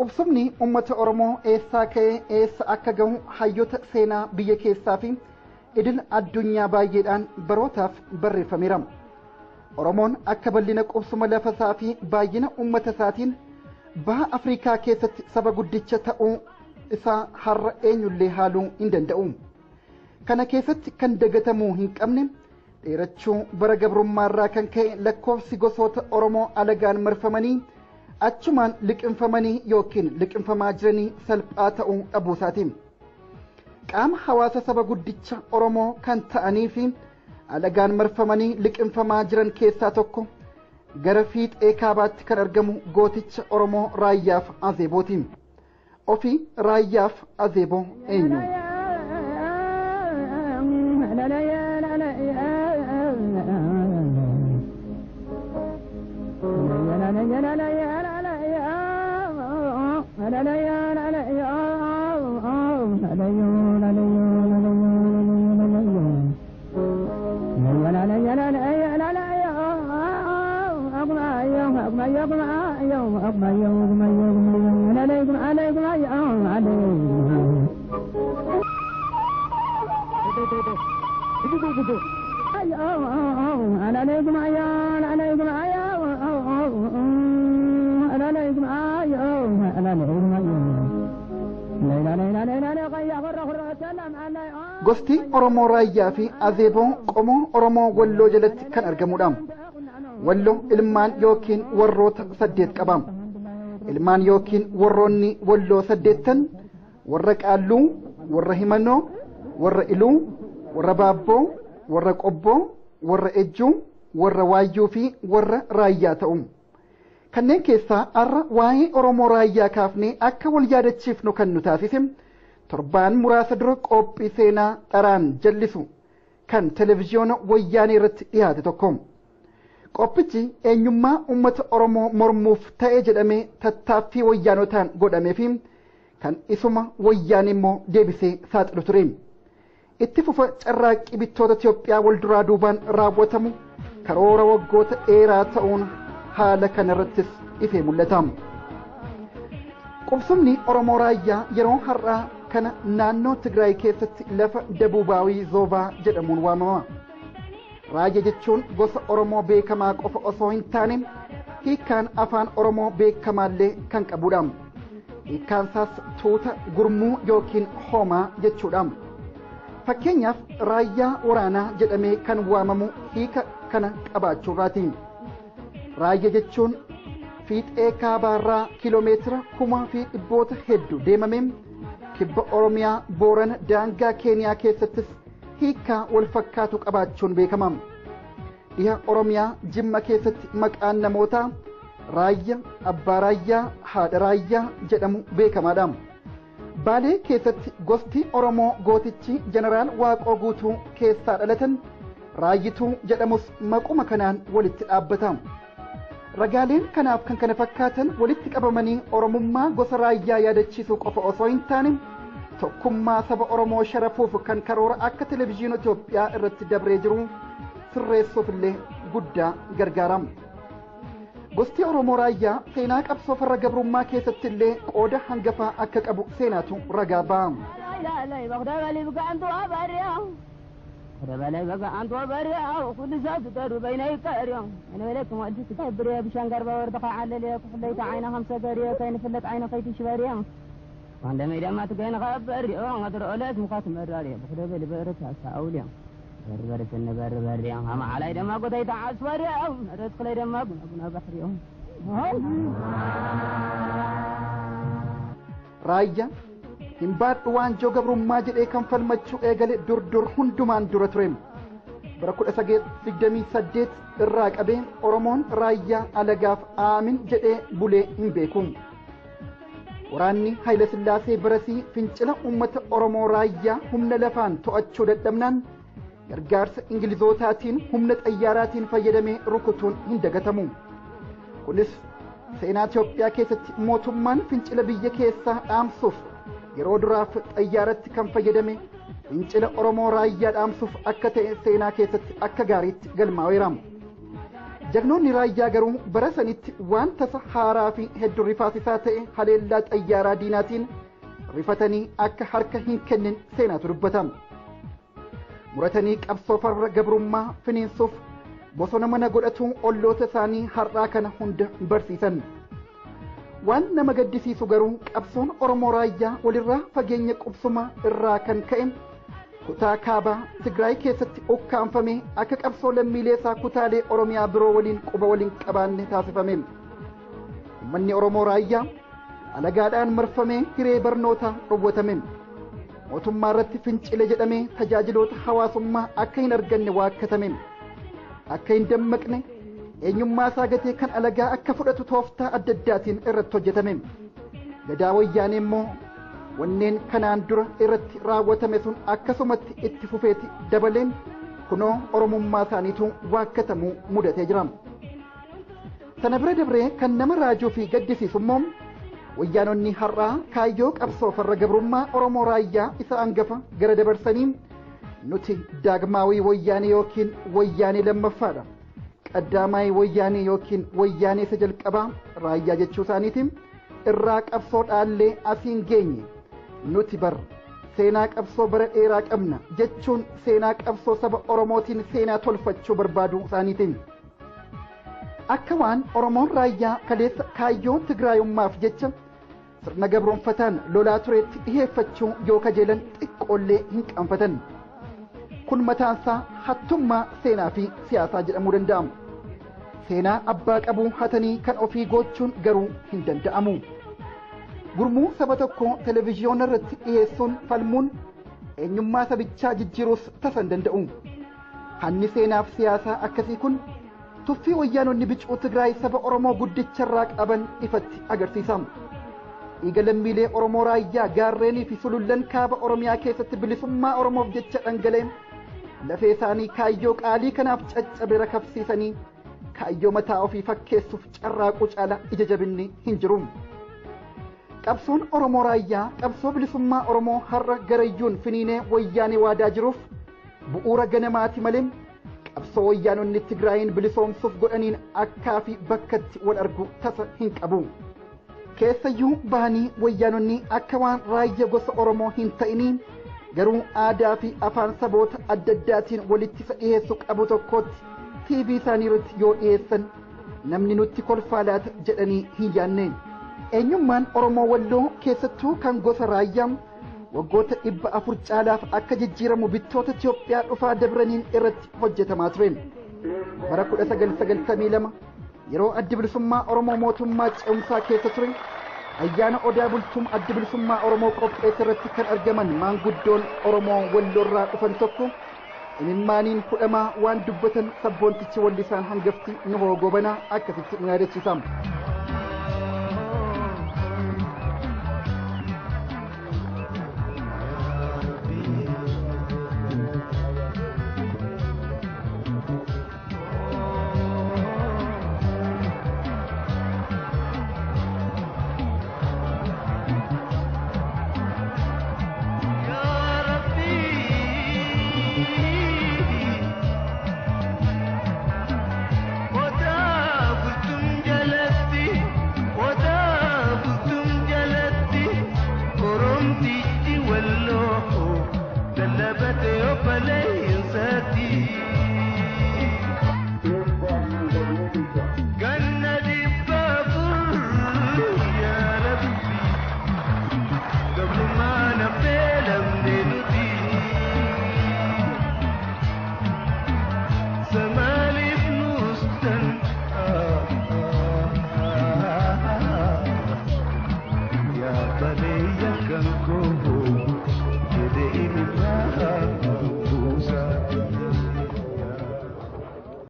Qubsumni uummata Oromoo eessaa ka'ee eessa akka gahu hayyoota seenaa biyya keessaa fi idil addunyaa baay'eedhaan barootaaf barreeffameera. Oromoon akka bal'ina qubsuma lafa isaa fi baay'ina uummata isaatiin baha Afrikaa keessatti saba guddicha ta'uu isaa har'a eenyullee haaluu hin danda'u. Kana keessatti kan dagatamuu hin qabne dheerachuu bara gabrummaarraa kan ka'e lakkoofsi gosoota Oromoo alagaan marfamanii achumaan liqinfamanii yookiin liqinfamaa jiranii salphaa ta'uu dhabuu isaati. Qaama hawaasa saba guddicha Oromoo kan ta'anii fi alagaan marfamanii liqinfamaa jiran keessaa tokko gara fiixee kaabaatti kan argamu gooticha Oromoo Raayyaaf Azeebooti. Ofii Raayyaaf Azeeboo eenyu? Gosti Oromoo Raayyaa fi Azeeboo qomoo Oromoo Walloo jalatti kan argamudha. Walloo ilmaan yookiin warroota 8 qaba. Ilmaan yookiin warroonni Walloo 8 warra Qaalluu, warra Himannoo, warra Iluu, warra Baabboo, warra Qobboo, warra Ejjuu, warra Waayyuu fi warra Raayyaa ta'u. Kanneen keessaa har'a waa'ee Oromoo Raayyaa kaafnee akka wal yaadachiifnu kan nu taasise torbaan muraasa dura qophii seenaa dharaan jallisu kan televiziyoona wayyaanee irratti dhiyaate tokko. Qophichi eenyummaa uummata Oromoo mormuuf ta'e jedhamee tattaaffii wayyaanotaan godhamee fi kan isuma wayyaanee immoo deebisee saaxilu ture. Itti fufa carraaqqii bittoota Itoophiyaa wal duraa duubaan raawwatamu karoora waggoota dheeraa ta'uun haala kanarrattis ifee mul'ata. Qubsumni Oromoo Raayyaa yeroo har'aa kana naannoo Tigraay keessatti lafa Dabuubaawii Zoobaa jedhamuun waamama. Raayyaa jechuun gosa Oromoo beekamaa qofa osoo hin taane hiikkaan afaan Oromoo beekamaallee kan qabudha. Hiikkaan isaas tuuta gurmuu yookiin hoomaa jechuudha. Fakkeenyaaf raayyaa waraanaa jedhamee kan waamamu hiika kana qabaachuurraati. Raayyaa jechuun fiixee kaabaarraa kiiloomeetira 1,400 hedduu deemamee kibba Oromiyaa Boorana daangaa Keeniyaa keessattis hiikaa wal fakkaatu qabaachuun beekama. Dhiha Oromiyaa Jimma keessatti maqaan namootaa Raayyaa, Abbaa Raayyaa, Haadha Raayyaa jedhamu beekamaadha. Baalee keessatti gosti Oromoo gootichi Jeneraal Waaqoo Guutuu keessaa dhalatan Raayyituu jedhamus maquma kanaan walitti dhaabbata. Ragaaleen kanaaf kan kana fakkaatan walitti qabamanii Oromummaa gosa raayyaa yaadachiisuu qofa osoo hin taane tokkummaa saba Oromoo sharafuuf kan karoora akka televezyiinii Itoophiyaa irratti dabree jiru sirreessuuf illee guddaa gargaara. Gosti Oromoo Raayyaa seenaa qabsoo farra gabrummaa keessatti illee qooda hangafaa akka qabu seenaatu ragaa ba'a. Raayyaa hin baadhu waanjoo gabrummaa jedhee kan falmachuu eegale dur dur hundumaan dura ture. Bara 1928 irraa qabee Oromoon raayyaa alagaaf aamin jedhee bulee hin beeku. Waraanni Haayile Sillaasee barasii fincila uummata Oromoo raayyaa humna lafaan to'achuu dadhabnaan gargaarsa Ingilizootaatiin humna xayyaaraatiin fayyadamee rukutuun hin dagatamu. Kunis seenaa Itoophiyaa keessatti mootummaan fincila biyya keessaa dhaamsuuf yeroo duraaf xayyaaratti kan fayyadame fincila Oromoo raayyaa dhaamsuuf akka ta'e seenaa keessatti akka gaariitti galmaa'eera. Jagnoonni raayyaa garuu bara sanitti waan tasa haaraa fi hedduu rifaasisaa ta'e haleellaa xayyaaraa diinaatiin rifatanii akka harka hin kennin seenaatu dubbatama. Muratanii qabsoo farra gabrummaa finiinsuuf bosona mana godhatu olloota isaanii har'aa kana hunda barsiisan. Waan nama gaddisiisu garuu qabsoon Oromoo raayyaa walirraa fageenya qubsuma irraa kan ka'e kutaa kaabaa Tigraay keessatti ukkaanfamee akka qabsoo lammiilee isaa kutaalee Oromiyaa biroo waliin quba waliin qabaanne taasifame. Uummanni Oromoo raayyaa alagaadhaan marfamee hiree barnootaa dhowwatame. Mootummaa irratti fincile jedhamee tajaajiloota hawaasummaa akka hin arganne waakkatame. Akka hin dammaqne eenyummaa isaa gatee kan alagaa akka fudhatu tooftaa adda addaatiin irratti hojjetame. Gadaa wayyaanee immoo wanneen kanaan dura irratti raawwatame sun akkasumatti itti fufeeti dabaleen kunoo oromummaa isaaniitu waakkatamuu mudatee jira. Sana bira dabree kan nama raajuu fi gaddisiisu immoo wayyaanonni har'aa kaayyoo qabsoo farra gabrummaa Oromoo raayyaa isa hangafa gara dabarsanii nuti daagmaawii wayyaanee yookiin wayyaanee lammaffaadha. Qaddaamaayii wayyaanee yookiin wayyaanee isa jalqabaa raayyaa jechuu isaaniitiin irraa qabsoo dhaallee asiin geenye nuti bar seenaa qabsoo bara dheeraa qabna jechuun seenaa qabsoo saba Oromootiin seenaa tolfachuu barbaaduu isaaniitiin. Akka waan Oromoon raayyaa kaleessa kaayyoo Tigraayummaaf jecha sirna gabroonfataan lolaa tureetti dhiheeffachuu yoo kajeelan xiqqoollee hin qaanfatan. Kun mataansaa hattummaa seenaa fi siyaasaa jedhamuu danda'amu. Seenaa abbaa qabuu hatanii kan ofii gochuun garuu hin danda'amu. Gurmuu saba tokkoo televezyiyoona irratti dhiyeessuun falmuun eenyummaa sabichaa jijjiiruus tasa hin danda'u. Hanni seenaaf siyaasaa akkasii kun tuffii wayyaanonni bicuu Tigraay saba Oromoo guddicharraa qaban ifatti agarsiisa. Dhiiga lammiilee Oromoo raayyaa gaarreenii fi sulullan kaaba Oromiyaa keessatti bilisummaa Oromoof jecha dhangala'e lafee isaanii kaayyoo qaalii kanaaf caccabe rakabsiisanii kaayyoo mataa ofii fakkeessuuf carraaquu caala ija jabinni hin jiru. Qabsoon Oromoo raayyaa qabsoo bilisummaa Oromoo har'a garayyuun finiinee wayyaanee waadaa jiruuf bu'uura ganamaati malee qabsoo wayyaanonni Tigraayin bilisoomsuuf godhaniin akkaa fi bakkatti wal argu tasa hin qabu. Keessayyuu bahanii wayyaanonni akka waan raayyaa gosa Oromoo hin ta'inii garuu aadaa fi afaan saboota adda addaatiin walitti isa dhiyeessu qabu tokkotti TV isaanii irratti yoo dhiyeessan namni nutti kolfaa laata jedhanii hin yaanne. Eenyummaan Oromoo Walloo keessattuu kan gosa raayyaa waggoota 400 caalaaf akka jijjiiramu bittoota Itoophiyaa dhufaa dabraniin irratti hojjetamaa ture. Bara 1992 yeroo addi bilisummaa Oromoo mootummaa ce'umsaa keessa ture ayyaana odaa bultuun addi bilisummaa Oromoo qopheesse irratti kan argaman maanguddoon Oromoo Walloorraa dhufan tokko imimmaaniin hudhamaa waan dubbatan sabboontichi wallisaan hangafti Nuhoo Gobanaa akkasitti nu yaadachiisa.